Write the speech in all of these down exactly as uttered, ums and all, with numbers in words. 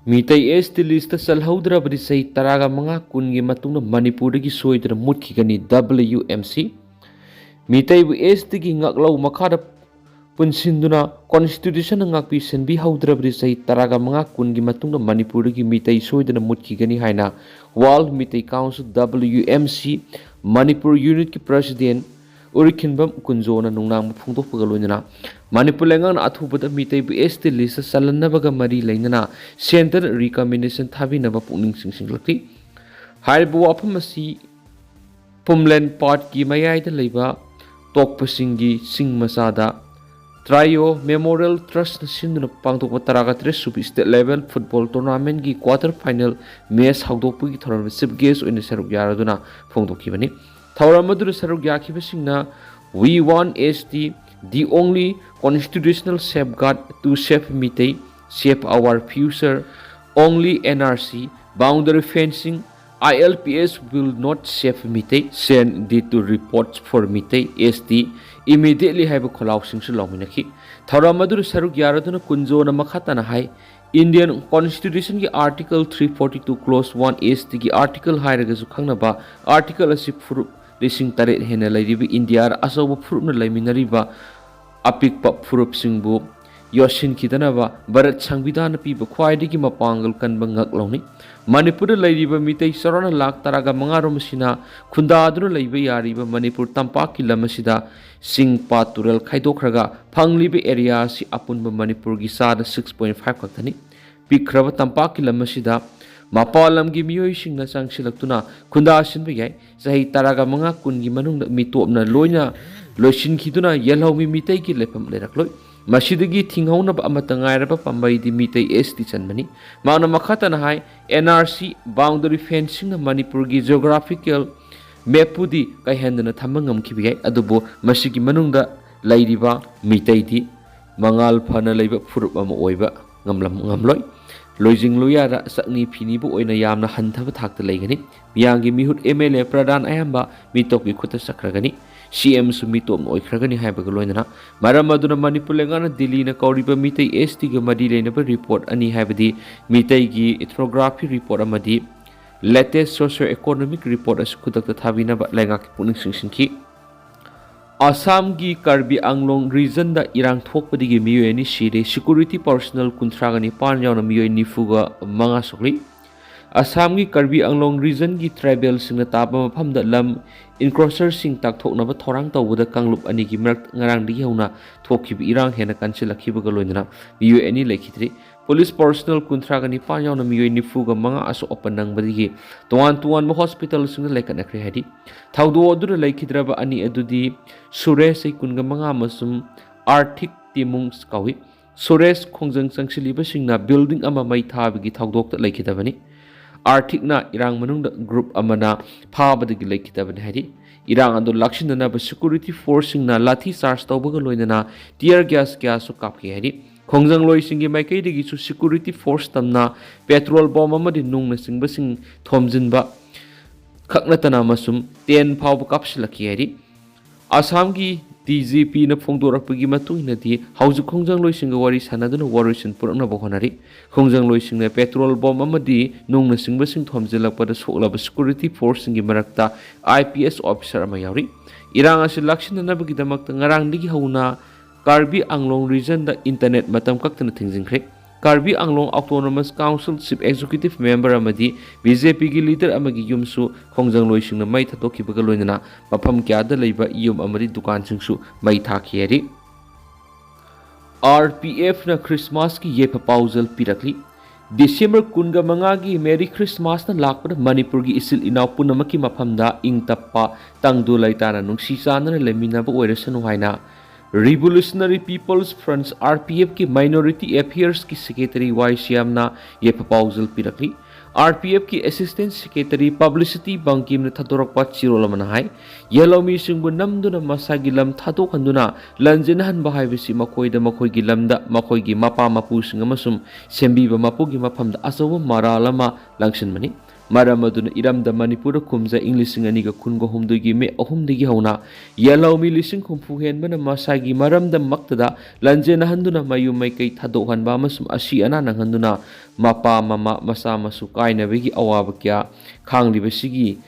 ꯃꯤꯇꯩ ꯑꯦꯁ T list ꯆꯜꯍꯧꯗ꯭ꯔꯕꯗꯤ ꯆꯍꯤ ꯇꯔꯥꯒ ꯃꯉꯥ ꯀꯨꯟꯒꯤ ꯃꯇꯨꯡꯗ ꯃꯅꯤꯄꯨꯔꯗꯒꯤ ꯁꯣꯏꯗꯅ ꯃꯨꯠꯈꯤꯒꯅꯤ, ꯗꯕ꯭ꯂꯤꯌꯨ ꯑꯦꯝ ꯁꯤ꯫ ꯃꯤꯇꯩꯕꯨ ꯑꯦꯁ ꯇꯤꯒꯤ ꯉꯥꯛꯂꯧ ꯃꯈꯥꯗ ꯄꯨꯟꯁꯤꯟꯗꯨꯅ ꯀꯣꯟꯁꯇꯤꯇ꯭ꯌꯨꯁꯟꯅ ꯉꯥꯛꯄꯤ ꯁꯦꯟꯕꯤꯍꯧꯗ꯭ꯔꯕꯗꯤ ꯆꯍꯤ ꯇꯔꯥꯒ ꯃꯉꯥ ꯀꯨꯟꯒꯤ ꯃꯇꯨꯡꯗ ꯃꯅꯤꯄꯨꯔꯗꯒꯤ ꯃꯤꯇꯩ ꯁꯣꯏꯗꯅ ꯃꯨꯠꯈꯤꯒꯅꯤ ꯍꯥꯏꯅ world Meetei council, W M C, Manipur ꯌꯨꯅꯤꯠꯀꯤ president ꯎꯔꯤꯈꯤꯟꯕꯝ ꯀꯨꯟꯖꯣꯅ ꯅꯨꯡꯅꯥꯡꯕ ꯐꯣꯡꯗꯣꯛꯄꯒ ꯂꯣꯏꯅꯅ ꯃꯅꯤꯄꯨꯔ ꯂꯩꯉꯥꯛꯅ ꯑꯊꯨꯕꯗ ꯃꯤꯇꯩꯕꯨ ꯑꯦꯁ ꯇꯤ ꯂꯤꯁꯇ ꯆꯜꯍꯟꯅꯕꯒ ꯃꯔꯤ ꯂꯩꯅꯅ ꯁꯦꯟꯇ꯭ꯔꯦꯜ ꯔꯤꯀꯃꯦꯟꯗꯦꯁꯟ ꯊꯥꯕꯤꯅꯕ ꯄꯨꯛꯅꯤꯡ ꯆꯤꯡꯁꯤꯟꯂꯛꯂꯤ꯫ ꯍꯥꯏꯔꯤꯕ ꯋꯥꯐꯝ ꯑꯁꯤ ꯄꯨꯝꯂꯦꯟ ꯄꯥꯠꯀꯤ ꯃꯌꯥꯏꯗ ꯂꯩꯕ ꯇꯣꯛꯄꯁꯤꯡꯒꯤ ꯆꯤꯡ ꯃꯆꯥꯗ ꯇ꯭ꯔꯥꯏꯌꯣ ꯃꯦꯃꯣꯔꯤꯌꯦꯜ ꯇ꯭ꯔꯁꯅ ꯁꯤꯟꯗꯨꯅ ꯄꯥꯡꯊꯣꯛꯄ ꯇꯔꯥꯒ ꯇꯔꯦꯠ ꯁꯨꯕ ꯁ꯭ꯇꯦꯠ ꯂꯦꯚꯦꯜ ꯐꯨꯠꯕꯣꯜ ꯇꯣꯔꯅꯥꯃꯦꯟꯒꯤ ꯀ꯭ꯋꯥꯇꯔ ꯐꯥꯏꯅꯦꯜ ꯃꯦꯆ ꯍꯧꯗꯣꯛꯄꯒꯤ ꯊꯧꯔꯝꯗ ꯆꯤꯐ ꯒꯦꯁ ꯑꯣꯏꯅ ꯁꯔꯨꯛ ꯌꯥꯔꯗꯨꯅ ꯐꯣꯡꯗꯣꯛꯈꯤꯕꯅꯤ꯫ ꯊꯧꯔꯝ ꯑꯗꯨꯗ ꯁꯔꯨꯛ ꯌꯥꯈꯤꯕꯁꯤꯡꯅ We want S T, the only constitutional safeguard to save Meitei, save our future, only N R C, boundary fencing, I L P S will not save Meitei, send the two reports for Meitei, S T, immediately ꯍꯥꯏꯕ ꯈꯣꯜꯂꯥꯎꯁꯤꯡꯁꯨ ꯂꯥꯎꯃꯤꯟꯅꯈꯤ꯫ ꯊꯧꯔꯝ ꯑꯗꯨꯗ ꯁꯔꯨꯛ ꯌꯥꯔꯗꯨꯅ ꯀꯨꯟꯖꯣꯅ ꯃꯈꯥ ꯇꯥꯅ ꯍꯥꯏ, Indian Constitution ꯒꯤ Article three forty two Clause one S T ꯒꯤ article ꯍꯥꯏꯔꯒꯁꯨ ꯈꯪꯅꯕ article ꯑꯁꯤ ꯐꯨꯔꯨꯞ ꯂꯤꯁꯤꯡ ꯇꯔꯦꯠ ꯍꯦꯟꯅ ꯂꯩꯔꯤꯕ ꯏꯟꯗꯤꯌꯥꯗ ꯑꯆꯧꯕ ꯐꯨꯔꯨꯞꯅ ꯂꯩꯃꯤꯟꯅꯔꯤꯕ ꯑꯄꯤꯛꯄ ꯐꯨꯔꯨꯞꯁꯤꯡꯕꯨ ꯌꯣꯠꯁꯤꯟꯈꯤꯗꯅꯕ ꯚꯥꯔꯠ ꯁꯪꯕꯤꯙꯥꯟꯅ ꯄꯤꯕ ꯈ꯭ꯋꯥꯏꯗꯒꯤ ꯃꯄꯥꯡꯒꯜ ꯀꯟꯕ ꯉꯛꯂꯧꯅꯤ꯫ ꯃꯅꯤꯄꯨꯔꯗ ꯂꯩꯔꯤꯕ ꯃꯤꯇꯩ ꯆꯥꯎꯔꯥꯛꯅ ꯂꯥꯈ ꯇꯔꯥꯒ ꯃꯉꯥ ꯔꯣꯝ ꯑꯁꯤꯅ ꯈꯨꯟꯗꯥꯗꯨꯅ ꯂꯩꯕ ꯌꯥꯔꯤꯕ ꯃꯅꯤꯄꯨꯔ ꯇꯝꯄꯥꯛꯀꯤ ꯂꯝ ꯑꯁꯤꯗ ꯆꯤꯡ, ꯄꯥꯠ, ꯇꯨꯔꯦꯜ ꯈꯥꯏꯗꯣꯛꯈ꯭ꯔꯒ ꯐꯪꯂꯤꯕ ꯑꯦꯔꯤꯌꯥ ꯑꯁꯤ ꯑꯄꯨꯟꯕ ꯃꯅꯤꯄꯨꯔꯒꯤ ꯆꯥꯗ six point five ꯈꯛꯇꯅꯤ꯫ ꯄꯤꯛꯈ꯭ꯔꯕ ꯇꯝꯄꯥꯛꯀꯤ ꯂꯝ ꯑꯁꯤꯗ ꯃꯄꯥꯟ ꯂꯝꯒꯤ ꯃꯤꯑꯣꯏꯁꯤꯡꯅ ꯆꯪꯁꯤꯜꯂꯛꯇꯨꯅ ꯈꯨꯟꯗꯥꯁꯤꯟꯕ ꯌꯥꯏ꯫ ꯆꯍꯤ ꯇꯔꯥꯒ ꯃꯉꯥ ꯀꯨꯟꯒꯤ ꯃꯅꯨꯡꯗ ꯃꯤꯇꯣꯞꯅ ꯂꯣꯏꯅ ꯂꯣꯏꯁꯤꯟꯈꯤꯗꯨꯅ ꯌꯦꯜꯍꯧꯃꯤ ꯃꯤꯇꯩꯒꯤ ꯂꯩꯐꯝ ꯂꯩꯔꯛꯂꯣꯏ꯫ ꯃꯁꯤꯗꯒꯤ ꯊꯤꯡꯍꯧꯅꯕ ꯑꯃꯠꯇ ꯉꯥꯏꯔꯕ ꯄꯥꯝꯕꯩꯗꯤ ꯃꯤꯇꯩ ꯑꯦꯁ ꯇꯤ ꯆꯟꯕꯅꯤ꯫ ꯃꯍꯥꯛꯅ ꯃꯈꯥ ꯇꯥꯅ ꯍꯥꯏ, N R C, boundary fencing ꯅ ꯃꯅꯤꯄꯨꯔꯒꯤ geographical map ꯄꯨꯗꯤ ꯀꯥꯏꯍꯟꯗꯅ ꯊꯝꯕ ꯉꯝꯈꯤꯕ ꯌꯥꯏ, ꯑꯗꯨꯕꯨ ꯃꯁꯤꯒꯤ ꯃꯅꯨꯡꯗ ꯂꯩꯔꯤꯕ ꯃꯤꯇꯩꯗꯤ ꯃꯉꯥꯜ ꯐꯅ ꯂꯩꯕ ꯐꯨꯔꯨꯞ ꯑꯃ ꯑꯣꯏꯕ ꯉꯝꯂꯝ-, ꯉꯝꯂꯣꯏ꯫ ꯂꯣꯏꯖꯤꯡ ꯂꯣꯏꯌꯥꯗ ꯆꯥꯛꯅꯤ ꯐꯤꯅꯤꯕꯨ ꯑꯣꯏꯅ ꯌꯥꯝꯅ ꯍꯟꯊꯕ ꯊꯥꯛꯇ ꯂꯩꯒꯅꯤ꯫ ꯃꯤꯌꯥꯝꯒꯤ ꯃꯤꯍꯨꯠ, ꯑꯦꯝ ꯑꯦꯜ ꯑꯦ, ꯄ꯭ꯔꯙꯥꯟ ꯑꯌꯥꯝꯕ ꯃꯤꯇꯣꯞꯀꯤ ꯈꯨꯠꯇ ꯆꯠꯈ꯭ꯔꯒꯅꯤ꯫ ꯁꯤ ꯑꯦꯝꯁꯨ ꯃꯤꯇꯣꯞꯅ ꯑꯣꯏꯈ꯭ꯔꯒꯅꯤ ꯍꯥꯏꯕꯒ ꯂꯣꯏꯅꯅ ꯃꯔꯝ ꯑꯗꯨꯅ ꯃꯅꯤꯄꯨꯔ ꯂꯩꯉꯥꯛꯅ ꯗꯤꯜꯂꯤꯅ ꯀꯧꯔꯤꯕ ꯃꯤꯇꯩ ꯑꯦꯁ ꯇꯤꯒ ꯃꯔꯤ ꯂꯩꯅꯕ ꯔꯤꯄꯣꯔꯠ ꯑꯅꯤ, ꯍꯥꯏꯕꯗꯤ ꯃꯤꯇꯩꯒꯤ ethnography ꯔꯤꯄꯣꯔꯠ ꯑꯃꯗꯤ latest socio economic report ꯑꯁꯤ ꯈꯨꯗꯛꯇ ꯊꯥꯕꯤꯅꯕ ꯂꯩꯉꯥꯛꯀꯤ ꯄꯨꯛꯅꯤꯡ ꯆꯤꯡꯁꯤꯟꯈꯤ꯫ ꯑꯁꯥꯝꯒꯤ ꯀꯥꯔꯕꯤ ꯑꯪꯂꯣꯡ ꯔꯤꯖꯟꯗ ꯏꯔꯥꯡ ꯊꯣꯛꯄꯗꯒꯤ ꯃꯤꯑꯣꯏ ꯑꯅꯤ ꯁꯤꯔꯦ, ꯁꯦꯀ꯭ꯌꯨꯔꯤꯇꯤ ꯄꯔꯁꯣꯅꯦꯜ ꯀꯨꯟꯊ꯭ꯔꯥꯒ ꯅꯤꯄꯥꯟ ꯌꯥꯎꯅ ꯃꯤꯑꯣꯏ ꯅꯤꯐꯨꯒ ꯃꯉꯥ ꯁꯣꯛꯂꯤ꯫ ꯑꯁꯥꯝꯒꯤ ꯀꯥꯔꯕꯤ ꯑꯪꯂꯣꯡ ꯔꯤꯖꯟꯒꯤ ꯇ꯭ꯔꯥꯏꯕꯦꯜꯁꯤꯡꯅ ꯇꯥꯕ ꯃꯐꯝꯗ ꯂꯝ ꯏꯟꯀ꯭ꯔꯣꯆꯔꯁꯤꯡ ꯇꯥꯛꯊꯣꯛꯅꯕ ꯊꯧꯔꯥꯡ ꯇꯧꯕꯗ ꯀꯥꯡꯂꯨꯞ ꯑꯅꯤꯒꯤ ꯃꯔꯛ ꯉꯔꯥꯡꯗꯒꯤ ꯍꯧꯅ ꯊꯣꯛꯈꯤꯕ ꯏꯔꯥꯡ ꯍꯦꯟꯅ ꯀꯟꯁꯤꯜꯂꯛꯈꯤꯕꯒ ꯂꯣꯏꯅꯅ ꯃꯤꯑꯣꯏ ꯑꯅꯤ ꯂꯩꯈꯤꯗ꯭ꯔꯤ꯫ ꯄꯨꯂꯤꯁ ꯄꯔꯁꯣꯅꯦꯜ ꯀꯨꯟꯊ꯭ꯔꯥꯒ ꯅꯤꯄꯥꯟ ꯌꯥꯎꯅ ꯃꯤꯑꯣꯏ ꯅꯤꯐꯨꯒ ꯃꯉꯥ ꯑꯁꯣꯛ ꯑꯄꯟ ꯅꯪꯕꯗꯒꯤ ꯇꯣꯉꯥꯟ ꯇꯣꯉꯥꯟꯕ ꯍꯣꯁꯄꯤꯇꯥꯜꯁꯤꯡꯗ ꯂꯩꯈꯠꯅꯈ꯭ꯔꯦ ꯍꯥꯏꯔꯤ꯫ ꯊꯧꯗꯣꯛ ꯑꯗꯨꯗ ꯂꯩꯈꯤꯗ꯭ꯔꯕ ꯑꯅꯤ ꯑꯗꯨꯗꯤ ꯁꯨꯔꯦꯁ, ꯆꯍꯤ ꯀꯨꯟꯒ ꯃꯉꯥ, ꯑꯃꯁꯨꯡ ꯑꯥꯔꯊꯤꯛ ꯇꯤꯃꯨꯡꯁ ꯀꯧꯏ꯫ ꯁꯨꯔꯦꯁ ꯈꯣꯡꯖꯪ ꯆꯪꯁꯤꯜꯂꯤꯕꯁꯤꯡꯅ ꯕꯤꯜꯗꯤꯡ ꯑꯃ ꯃꯩ ꯊꯥꯕꯒꯤ ꯊꯧꯗꯣꯛꯇ ꯂꯩꯈꯤꯗꯕꯅꯤ꯫ ꯑꯥꯔꯊꯤꯛꯅ ꯏꯔꯥꯡ ꯃꯅꯨꯡꯗ ꯒ꯭ꯔꯨꯞ ꯑꯃꯅ ꯐꯥꯕꯗꯒꯤ ꯂꯩꯈꯤꯗꯕꯅꯤ ꯍꯥꯏꯔꯤ꯫ ꯏꯔꯥꯡ ꯑꯗꯨ ꯂꯥꯛꯁꯤꯟꯅꯅꯕ ꯁꯦꯀ꯭ꯌꯨꯔꯤꯇꯤ ꯐꯣꯔꯁꯁꯤꯡꯅ ꯂꯥꯊꯤ ꯆꯥꯔꯖ ꯇꯧꯕꯒ ꯂꯣꯏꯅꯅ ꯇꯤꯌꯔ ꯒ꯭ꯌꯥꯁ ꯀꯌꯥꯁꯨ ꯀꯥꯞꯈꯤ ꯍꯥꯏꯔꯤ꯫ ꯈꯣꯡꯖꯪꯂꯣꯏꯁꯤꯡꯒꯤ ꯃꯥꯏꯀꯩꯗꯒꯤꯁꯨ ꯁꯦꯀ꯭ꯌꯨꯔꯤꯇꯤ ꯐꯣꯔꯁ ꯇꯝꯅ ꯄꯦꯇ꯭ꯔꯣꯜ ꯕꯣꯝ ꯑꯃꯗꯤ ꯅꯨꯡꯅꯆꯤꯡꯕꯁꯤꯡ ꯊꯣꯝꯖꯤꯟꯕ ꯈꯛ ꯅꯠꯇꯅ ꯑꯃꯁꯨꯡ ꯇꯦꯟ ꯐꯥꯎꯕ ꯀꯥꯞꯁꯤꯜꯂꯛꯈꯤ ꯍꯥꯏꯔꯤ꯫ ꯑꯁꯥꯝꯒꯤ ꯗꯤ ꯖꯤ ꯄꯤꯅ ꯐꯣꯡꯗꯣꯔꯛꯄꯒꯤ ꯃꯇꯨꯡ ꯏꯟꯅꯗꯤ ꯍꯧꯖꯤꯛ ꯈꯣꯡꯖꯪꯂꯣꯏꯁꯤꯡꯒ ꯋꯥꯔꯤ ꯁꯥꯟꯅꯗꯨꯅ ꯋꯥꯔꯣꯏꯁꯤꯟ ꯄꯨꯔꯛꯅꯕ ꯍꯣꯠꯅꯔꯤ꯫ ꯈꯣꯡꯖꯪꯂꯣꯏꯁꯤꯡꯅ ꯄꯦꯇ꯭ꯔꯣꯜ ꯕꯣꯝ ꯑꯃꯗꯤ ꯅꯨꯡꯅꯆꯤꯡꯕꯁꯤꯡ ꯊꯣꯝꯖꯤꯜꯂꯛꯄꯗ ꯁꯣꯛꯂꯕ ꯁꯦꯀ꯭ꯌꯨꯔꯤꯇꯤ ꯐꯣꯔꯁꯁꯤꯡꯒꯤ ꯃꯔꯛꯇ ꯑꯥꯏ ꯄꯤ ꯑꯦꯁ ꯑꯣꯐꯤꯁꯥꯔ ꯑꯃ ꯌꯥꯎꯔꯤ꯫ ꯏꯔꯥꯡ ꯑꯁꯤ ꯂꯥꯛꯁꯤꯟꯅꯅꯕꯒꯤꯗꯃꯛꯇ ꯉꯔꯥꯡꯗꯒꯤ ꯍꯧꯅ ꯀꯥꯔꯕꯤ ꯑꯪꯂꯣꯡ ꯔꯤꯖꯟꯗ ꯏꯟꯇꯔꯅꯦꯠ ꯃꯇꯝ ꯀꯛꯇꯅ ꯊꯤꯡꯖꯤꯟꯈ꯭ꯔꯦ꯫ ꯀꯥꯔꯕꯤ ꯑꯪꯂꯣꯡ autonomous council chief executive member ꯑꯃꯗꯤ ꯕꯤ ꯖꯦ ꯄꯤꯒꯤ ꯂꯤꯗꯔ ꯑꯃꯒꯤ ꯌꯨꯝꯁꯨ ꯈꯣꯡꯖꯪꯂꯣꯏꯁꯤꯡꯅ ꯃꯩ ꯊꯥꯗꯣꯛꯈꯤꯕꯒ ꯂꯣꯏꯅꯅ ꯃꯐꯝ ꯀꯌꯥꯗ ꯂꯩꯕ ꯌꯨꯝ ꯑꯃꯗꯤ ꯗꯨꯀꯥꯟꯁꯤꯡꯁꯨ ꯃꯩ ꯊꯥꯈꯤ ꯍꯥꯏꯔꯤ꯫ ꯑꯥꯔ ꯄꯤ ꯑꯦꯐꯅ ꯈ꯭ꯔꯤꯁꯃꯥꯁꯀꯤ ꯌꯥꯏꯐ ꯄꯥꯎꯖꯦꯜ ꯄꯤꯔꯛꯂꯤ꯫ ꯗꯤꯁꯦꯝꯕꯔ ꯀꯨꯟꯒ ꯃꯉꯥꯒꯤ ꯃꯦꯔꯤ ꯈ꯭ꯔꯤꯁꯃꯥꯁꯅ ꯂꯥꯛꯄꯗ ꯃꯅꯤꯄꯨꯔꯒꯤ ꯏꯆꯤꯜ ꯏꯅꯥꯎ ꯄꯨꯝꯅꯃꯛꯀꯤ ꯃꯐꯝꯗ ꯏꯪ ꯇꯞꯄ, ꯇꯪꯗꯨ ꯂꯩꯇꯥꯅ ꯅꯨꯡꯁꯤ ꯆꯥꯟꯅꯅ ꯂꯩꯃꯤꯟꯅꯕ ꯑꯣꯏꯔꯁꯅꯨ ꯍꯥꯏꯅ Revolutionary People's Front, R P ꯑꯦꯐꯀꯤ ꯃꯥꯏꯅꯣꯔꯤꯇꯤ ꯑꯦꯐꯤꯌꯔꯁꯀꯤ ꯁꯦꯀ꯭ꯔꯦꯇꯔꯤ ꯋꯥꯏ ꯁ꯭ꯌꯥꯝꯅ ꯌꯥꯏꯐ ꯄꯥꯎꯖꯦꯜ ꯄꯤꯔꯛꯂꯤ꯫ ꯑꯥꯔ ꯄꯤ ꯑꯦꯐꯀꯤ ꯑꯦꯁꯤꯁꯇꯦꯟ ꯁꯦꯀ꯭ꯔꯦꯇꯔꯤ ꯄꯕ꯭ꯂꯤꯁꯤꯇꯤ ꯕꯪꯀꯤꯝꯅ ꯊꯥꯗꯣꯔꯛꯄ ꯆꯦꯔꯣꯜ ꯑꯃꯅ ꯍꯥꯏ, ꯌꯦꯜꯍꯧꯃꯤꯁꯤꯡꯕꯨ ꯅꯝꯗꯨꯅ ꯃꯁꯥꯒꯤ ꯂꯝ ꯊꯥꯗꯣꯛꯍꯟꯗꯨꯅ ꯂꯟꯖꯤꯟꯍꯟꯕ ꯍꯥꯏꯕꯁꯤ ꯃꯈꯣꯏꯗ ꯃꯈꯣꯏꯒꯤ ꯂꯝꯗ ꯃꯈꯣꯏꯒꯤ ꯃꯄꯥ ꯃꯄꯨꯁꯤꯡ ꯑꯃꯁꯨꯡ ꯁꯦꯝꯕꯤꯕ ꯃꯄꯨꯒꯤ ꯃꯐꯝꯗ ꯑꯆꯧꯕ ꯃꯔꯥꯜ ꯑꯃ ꯂꯪꯁꯤꯟꯕꯅꯤ꯫ ꯃꯔꯝ ꯑꯗꯨꯅ ꯏꯔꯝꯗꯝ ꯃꯅꯤꯄꯨꯔꯗ ꯀꯨꯝꯖꯥ ꯏꯪ ꯂꯤꯁꯤꯡ ꯑꯅꯤꯒ ꯀꯨꯟꯒ ꯍꯨꯝꯗꯣꯏꯒꯤ ꯃꯦ ꯑꯍꯨꯝꯗꯒꯤ ꯍꯧꯅ ꯌꯦꯜꯍꯧꯃꯤ ꯂꯤꯁꯤꯡ ꯍꯨꯝꯐꯨ ꯍꯦꯟꯕꯅ ꯃꯁꯥꯒꯤ ꯃꯔꯝꯗꯝꯃꯛꯇꯗ ꯂꯥꯟꯖꯦꯟꯅꯍꯟꯗꯨꯅ ꯃꯌꯨꯝ ꯃꯩꯀꯩ ꯊꯥꯗꯣꯛꯍꯟꯕ ꯑꯃꯁꯨꯡ ꯑꯁꯤ ꯑꯅꯥ ꯅꯪꯍꯟꯗꯨꯅ ꯃꯄꯥ ꯃꯃꯥ ꯃꯆꯥ ꯃꯁꯨ ꯀꯥꯏꯅꯕꯒꯤ ꯑꯋꯥꯕ ꯀꯌꯥ ꯈꯥꯡꯂꯤꯕꯁꯤꯒꯤ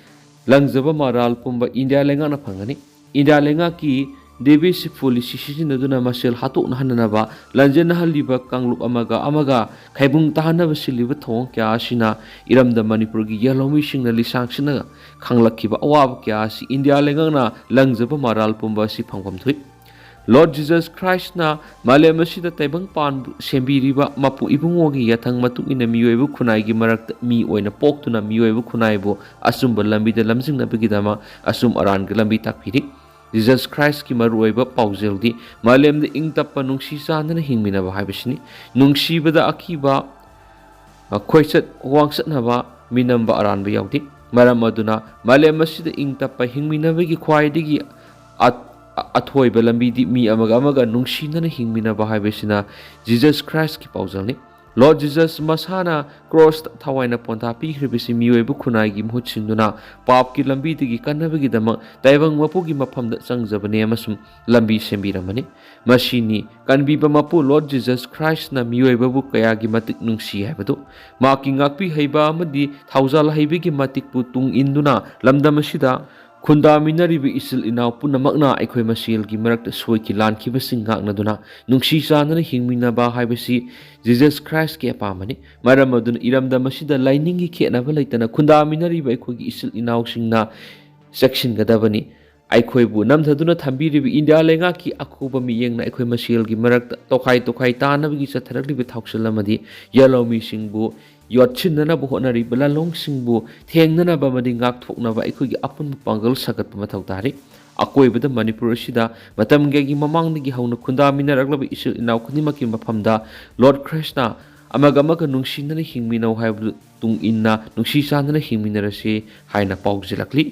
ꯂꯪꯖꯕ ꯃꯔꯥꯜ ꯄꯨꯝꯕ ꯏꯟꯗꯤꯌꯥ ꯂꯩꯉꯥꯛꯅ ꯐꯪꯒꯅꯤ꯫ ꯏꯟꯗꯤꯌꯥ ꯂꯩꯉꯥꯛꯀꯤ ꯗꯤꯚꯤꯖꯤꯚ ꯄꯣꯂꯤꯁꯤ ꯁꯤꯖꯤꯟꯅꯗꯨꯅ ꯃꯁꯦꯜ ꯍꯥꯠꯇꯣꯛꯅꯍꯟꯅꯅꯕ ꯂꯥꯟꯖꯦꯟꯅꯍꯜꯂꯤꯕ ꯀꯥꯡꯂꯨꯞ ꯑꯃꯒ ꯑꯃꯒ ꯈꯥꯏꯕꯨꯡ ꯇꯥꯍꯟꯅꯕ ꯁꯤꯜꯂꯤꯕ ꯊꯧꯑꯣꯡ ꯀꯌꯥ ꯑꯁꯤꯅ ꯏꯔꯝꯗꯝ ꯃꯅꯤꯄꯨꯔꯒꯤ ꯌꯦꯜꯍꯧꯃꯤꯁꯤꯡꯅ ꯂꯤꯁꯥꯡꯁꯤꯟꯅ ꯈꯪꯂꯛꯈꯤꯕ ꯑꯋꯥꯕ ꯀꯌꯥ ꯑꯁꯤ ꯏꯟꯗꯤꯌꯥ ꯂꯩꯉꯥꯛꯅ ꯂꯪꯖꯕ ꯃꯔꯥꯜ ꯄꯨꯝꯕ ꯑꯁꯤ ꯐꯪꯐꯝ ꯊꯣꯛꯏ꯫ ꯂꯣꯔꯗ ꯖꯤꯖꯁ ꯈ꯭ꯔꯥꯏꯁꯅ ꯃꯥꯂꯦꯝ ꯑꯁꯤꯗ ꯇꯥꯏꯕꯪ ꯄꯥꯟ ꯁꯦꯝꯕꯤꯔꯤꯕ ꯃꯄꯨ ꯏꯕꯨꯡꯉꯣꯒꯤ ꯌꯥꯊꯪ ꯃꯇꯨꯡ ꯏꯟꯅ ꯃꯤꯑꯣꯏꯕ ꯈꯨꯟꯅꯥꯏꯒꯤ ꯃꯔꯛꯇ ꯃꯤ ꯑꯣꯏꯅ ꯄꯣꯛꯇꯨꯅ ꯃꯤꯑꯣꯏꯕ ꯈꯨꯟꯅꯥꯏꯕꯨ ꯑꯆꯨꯝꯕ ꯂꯝꯕꯤꯗ ꯂꯝꯖꯤꯡꯅꯕꯒꯤꯗꯃꯛ ꯑꯆꯨꯝ ꯑꯔꯥꯟꯒꯤ ꯂꯝꯕꯤ ꯇꯥꯛꯄꯤꯔꯤ꯫ ꯖꯤꯖꯁ ꯈ꯭ꯔꯥꯏꯁꯀꯤ ꯃꯔꯨꯑꯣꯏꯕ ꯄꯥꯎꯖꯦꯜꯗꯤ ꯃꯥꯂꯦꯝꯗ ꯏꯪ ꯇꯞꯄ ꯅꯨꯡꯁꯤ ꯆꯥꯟꯅꯅ ꯍꯤꯡꯃꯤꯟꯅꯕ ꯍꯥꯏꯕꯁꯤꯅꯤ꯫ ꯅꯨꯡꯁꯤꯕꯗ ꯑꯀꯤꯕ, ꯈꯣꯏꯆꯠ ꯋꯥꯡꯆꯠꯅꯕ ꯃꯤꯅꯝꯕ ꯑꯔꯥꯟꯕ ꯌꯥꯎꯗꯦ꯫ ꯃꯔꯝ ꯑꯗꯨꯅ ꯃꯥꯂꯦꯝ ꯑꯁꯤꯗ ꯏꯪ ꯇꯞꯄ ꯍꯤꯡꯃꯤꯟꯅꯕꯒꯤ ꯈ꯭ꯋꯥꯏꯗꯒꯤ ꯑ-, ꯑ-, ꯑꯊꯣꯏꯕ ꯂꯝꯕꯤꯗꯤ ꯃꯤ ꯑꯃꯒ ꯑꯃꯒ ꯅꯨꯡꯁꯤꯅꯅ ꯍꯤꯡꯃꯤꯟꯅꯕ ꯍꯥꯏꯕꯁꯤꯅ ꯖꯤꯖꯁ ꯈ꯭ꯔꯥꯏꯁꯀꯤ ꯄꯥꯎꯖꯦꯜꯅꯤ꯫ ꯂꯣꯔꯗ ꯖꯤꯖꯁ ꯃꯁꯥꯅ ꯀ꯭ꯔꯣꯁꯇ ꯊꯋꯥꯏꯅ ꯄꯣꯟꯊꯥ ꯄꯤꯈ꯭ꯔꯤꯕꯁꯤ ꯃꯤꯑꯣꯏꯕ ꯈꯨꯟꯅꯥꯏꯒꯤ ꯃꯍꯨꯠ ꯁꯤꯟꯗꯨꯅ ꯄꯥꯞꯀꯤ ꯂꯝꯕꯤꯗꯒꯤ ꯀꯟꯅꯕꯒꯤꯗꯃꯛ ꯇꯥꯏꯕꯪ ꯃꯄꯨꯒꯤ ꯃꯐꯝꯗ ꯆꯪꯖꯕꯅꯤ ꯑꯃꯁꯨꯡ ꯂꯝꯕꯤ ꯁꯦꯝꯕꯤꯔꯝꯕꯅꯤ꯫ ꯃꯁꯤꯅꯤ ꯀꯟꯕꯤꯕ ꯃꯄꯨ ꯂꯣꯔꯗ ꯖꯤꯖꯁ ꯈ꯭ꯔꯥꯏꯁꯅ ꯃꯤꯑꯣꯏꯕꯕꯨ ꯀꯌꯥꯒꯤ ꯃꯇꯤꯛ ꯅꯨꯡꯁꯤ ꯍꯥꯏꯕꯗꯨ꯫ ꯃꯍꯥꯛꯀꯤ ꯉꯥꯛꯄꯤ ꯍꯩꯕ ꯑꯃꯗꯤ ꯊꯧꯖꯥꯜ ꯍꯩꯕꯒꯤ ꯃꯇꯤꯛꯄꯨ ꯇꯨꯡ ꯏꯟꯗꯨꯅ ꯂꯝꯗꯝ ꯑꯁꯤꯗ ꯈꯨꯟꯗꯥꯃꯤꯟꯅꯔꯤꯕ ꯏꯆꯤꯜ ꯏꯅꯥꯎ ꯄꯨꯝꯅꯃꯛꯅ ꯑꯩꯈꯣꯏ ꯃꯁꯦꯜꯒꯤ ꯃꯔꯛꯇ ꯁꯣꯏꯈꯤ ꯂꯥꯟꯈꯤꯕꯁꯤꯡ ꯉꯥꯛꯅꯗꯨꯅ ꯅꯨꯡꯁꯤ ꯆꯥꯟꯅꯅ ꯍꯤꯡꯃꯤꯟꯅꯕ ꯍꯥꯏꯕꯁꯤ ꯖꯤꯖꯁ ꯈ꯭ꯔꯥꯏꯁꯀꯤ ꯑꯄꯥꯝꯕꯅꯤ꯫ ꯃꯔꯝ ꯑꯗꯨꯅ ꯏꯔꯝꯗꯝ ꯑꯁꯤꯗ ꯂꯥꯏꯅꯤꯡꯒꯤ ꯈꯦꯠꯅꯕ ꯂꯩꯇꯅ ꯈꯨꯟꯗꯥꯃꯤꯟꯅꯔꯤꯕ ꯑꯩꯈꯣꯏꯒꯤ ꯏꯆꯤꯜ ꯏꯅꯥꯎꯁꯤꯡꯅ ꯆꯦꯛꯁꯤꯟꯒꯗꯕꯅꯤ꯫ ꯑꯩꯈꯣꯏꯕꯨ ꯅꯝꯊꯗꯨꯅ ꯊꯝꯕꯤꯔꯤꯕ ꯏꯟꯗꯤꯌꯥ ꯂꯩꯉꯥꯛꯀꯤ ꯑꯈꯨꯕ ꯃꯤꯠꯌꯦꯡꯅ ꯑꯩꯈꯣꯏ ꯃꯁꯦꯜꯒꯤ ꯃꯔꯛꯇ ꯇꯣꯈꯥꯏ ꯇꯣꯈꯥꯏ ꯇꯥꯅꯕꯒꯤ ꯆꯠꯊꯔꯛꯂꯤꯕ ꯊꯧꯁꯤꯜ ꯑꯃꯗꯤ ꯌꯦꯜꯍꯧꯃꯤꯁꯤꯡꯕꯨ ꯌꯣꯠꯁꯤꯟꯅꯅꯕ ꯍꯣꯠꯅꯔꯤꯕ ꯂꯥꯂꯣꯡꯁꯤꯡꯕꯨ ꯊꯦꯡꯅꯅꯕ ꯑꯃꯗꯤ ꯉꯥꯛꯊꯣꯛꯅꯕ ꯑꯩꯈꯣꯏꯒꯤ ꯑꯄꯨꯟꯕ ꯄꯥꯡꯒꯜ ꯁꯥꯒꯠꯄ ꯃꯊꯧ ꯇꯥꯔꯤ꯫ ꯑꯀꯣꯏꯕꯗ ꯃꯅꯤꯄꯨꯔ ꯑꯁꯤꯗ ꯃꯇꯝ ꯀꯌꯥꯒꯤ ꯃꯃꯥꯡꯗꯒꯤ ꯍꯧꯅ ꯈꯨꯟꯗꯥꯃꯤꯟꯅꯔꯛꯂꯕ ꯏꯆꯤꯜ ꯏꯅꯥꯎ ꯈꯨꯗꯤꯡꯃꯛꯀꯤ ꯃꯐꯝꯗ ꯂꯣꯔꯗ ꯈ꯭ꯔꯤꯁꯅ ꯑꯃꯒ ꯑꯃꯒ ꯅꯨꯡꯁꯤꯅꯅ ꯍꯤꯡꯃꯤꯟꯅꯧ ꯍꯥꯏꯕꯗꯨ ꯇꯨꯡ ꯏꯟꯅ ꯅꯨꯡꯁꯤ ꯆꯥꯟꯅꯅ ꯍꯤꯡꯃꯤꯟꯅꯔꯁꯤ ꯍꯥꯏꯅ ꯄꯥꯎꯖꯦꯜꯂꯛꯂꯤ꯫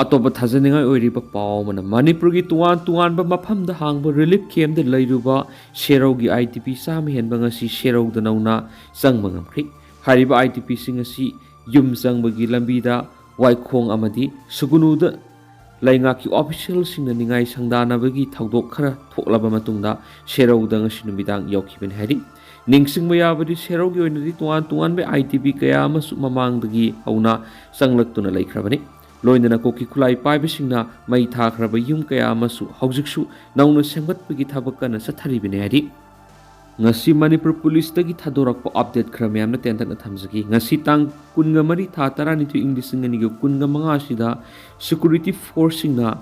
ꯑꯇꯣꯞꯄ ꯊꯥꯖꯅꯤꯡꯉꯥꯏ ꯑꯣꯏꯔꯤꯕ ꯄꯥꯎ ꯑꯃꯅ, ꯃꯅꯤꯄꯨꯔꯒꯤ ꯇꯣꯉꯥꯟ ꯇꯣꯉꯥꯟꯕ ꯃꯐꯝꯗ ꯍꯥꯡꯕ ꯔꯤꯂꯤꯐ ꯀꯦꯝꯞꯇ ꯂꯩꯔꯨꯕ ꯁꯦꯔꯧꯒꯤ ꯑꯥꯏ ꯗꯤ ꯄꯤ ꯆꯥꯝꯃ ꯍꯦꯟꯕ ꯉꯁꯤ ꯁꯦꯔꯧꯗ ꯅꯧꯅ ꯆꯪꯕ ꯉꯝꯈ꯭ꯔꯦ꯫ ꯍꯥꯏꯔꯤꯕ ꯑꯥꯏ ꯗꯤ ꯄꯤꯁꯤꯡ ꯑꯁꯤ ꯌꯨꯝ ꯆꯪꯕꯒꯤ ꯂꯝꯕꯤꯗ ꯋꯥꯏꯈꯣꯡ ꯑꯃꯗꯤ ꯁꯨꯒꯨꯅꯨꯗ ꯂꯩꯉꯥꯛꯀꯤ ꯑꯣꯐꯤꯁꯤꯌꯦꯜꯁꯤꯡꯅ ꯅꯤꯡꯉꯥꯏ ꯁꯪꯗꯥꯅꯕꯒꯤ ꯊꯧꯗꯣꯛ ꯈꯔ ꯊꯣꯛꯂꯕ ꯃꯇꯨꯡꯗ ꯁꯦꯔꯧꯗ ꯉꯁꯤ ꯅꯨꯃꯤꯗꯥꯡ ꯌꯧꯈꯤꯕꯅꯤ ꯍꯥꯏꯔꯤ꯫ ꯅꯤꯡꯁꯤꯡꯕ ꯌꯥꯕꯗꯤ ꯁꯦꯔꯧꯒꯤ ꯑꯣꯏꯅꯗꯤ ꯇꯣꯉꯥꯟ ꯇꯣꯉꯥꯟꯕ IDP ꯀꯌꯥ ꯑꯃꯁꯨ ꯃꯃꯥꯡꯗꯒꯤ ꯍꯧꯅ ꯆꯪꯂꯛꯇꯨꯅ ꯂꯩꯈ꯭ꯔꯕꯅꯤ꯫ ꯂꯣꯏꯅꯅ ꯀꯨꯀꯤ ꯈꯨꯠꯂꯥꯏ ꯄꯥꯏꯕꯁꯤꯡꯅ ꯃꯩ ꯊꯥꯈ꯭ꯔꯕ ꯌꯨꯝ ꯀꯌꯥ ꯑꯃꯁꯨ ꯍꯧꯖꯤꯛꯁꯨ ꯅꯧꯅ ꯁꯦꯝꯒꯠꯄꯒꯤ ꯊꯕꯛ ꯀꯟꯅ ꯆꯠꯊꯔꯤꯕꯅꯤ ꯍꯥꯏꯔꯤ꯫ ꯉꯁꯤ ꯃꯅꯤꯄꯨꯔ ꯄꯨꯂꯤꯁꯇꯒꯤ ꯊꯥꯗꯣꯔꯛꯄ ꯑꯞꯗꯦꯠ ꯈꯔ ꯃꯌꯥꯝꯅ ꯇꯦꯟꯇꯛꯅ ꯊꯝꯖꯒꯦ꯫ ꯉꯁꯤ ꯇꯥꯡ ꯀꯨꯟꯒ ꯃꯔꯤ ꯊꯥ ꯇꯔꯥꯅꯤꯊꯣꯏ ꯏꯪ ꯂꯤꯁꯤꯡ ꯑꯅꯤꯒ ꯀꯨꯟꯒ ꯃꯉꯥ ꯑꯁꯤꯗ ꯁꯦꯀ꯭ꯌꯨꯔꯤꯇꯤ ꯐꯣꯔꯁꯁꯤꯡꯅ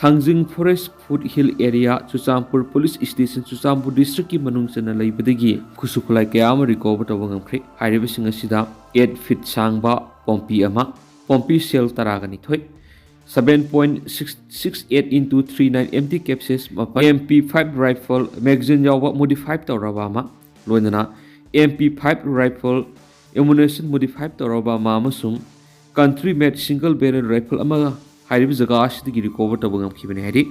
ꯊꯥꯡꯖꯤꯡ forest foot hill area, Churachandpur police station, Churachandpur ꯗꯤꯁꯇ꯭ꯔꯤꯛꯀꯤ ꯃꯅꯨꯡ ꯆꯟꯅ ꯂꯩꯕꯗꯒꯤ ꯈꯨꯠꯁꯨ ꯈꯨꯠꯂꯥꯏ ꯀꯌꯥ ꯑꯃ ꯔꯤꯀꯣꯚꯔ ꯇꯧꯕ ꯉꯝꯈ꯭ꯔꯦ꯫ ꯍꯥꯏꯔꯤꯕꯁꯤꯡ ꯑꯁꯤꯗ ꯑꯩꯠ ꯐꯤꯠ ꯁꯥꯡꯕ ꯄꯣꯝꯄꯤ ꯑꯃ, ꯄꯣꯝꯄꯤ ꯁꯦꯜ ꯇꯔꯥꯒ ꯅꯤꯊꯣꯏ, seven point six eight into three nine empty capsules ꯃꯥꯄꯟ, MP five rifle magazine ꯌꯥꯎꯕ ꯃꯣꯗꯤꯐꯥꯏ ꯇꯧꯔꯕ ꯑꯃ, ꯂꯣꯏꯅꯅ MP five rifle ammunition modify ꯇꯧꯔꯕ ꯑꯃ ꯑꯃꯁꯨꯡ country made single barrel rifle ꯑꯃꯒ ꯍꯥꯏꯔꯤꯕ ꯖꯒꯥ ꯑꯁꯤꯗꯒꯤ ꯔꯤꯀꯣꯚꯔ ꯇꯧꯕ ꯉꯝꯈꯤꯕꯅꯤ ꯍꯥꯏꯔꯤ꯫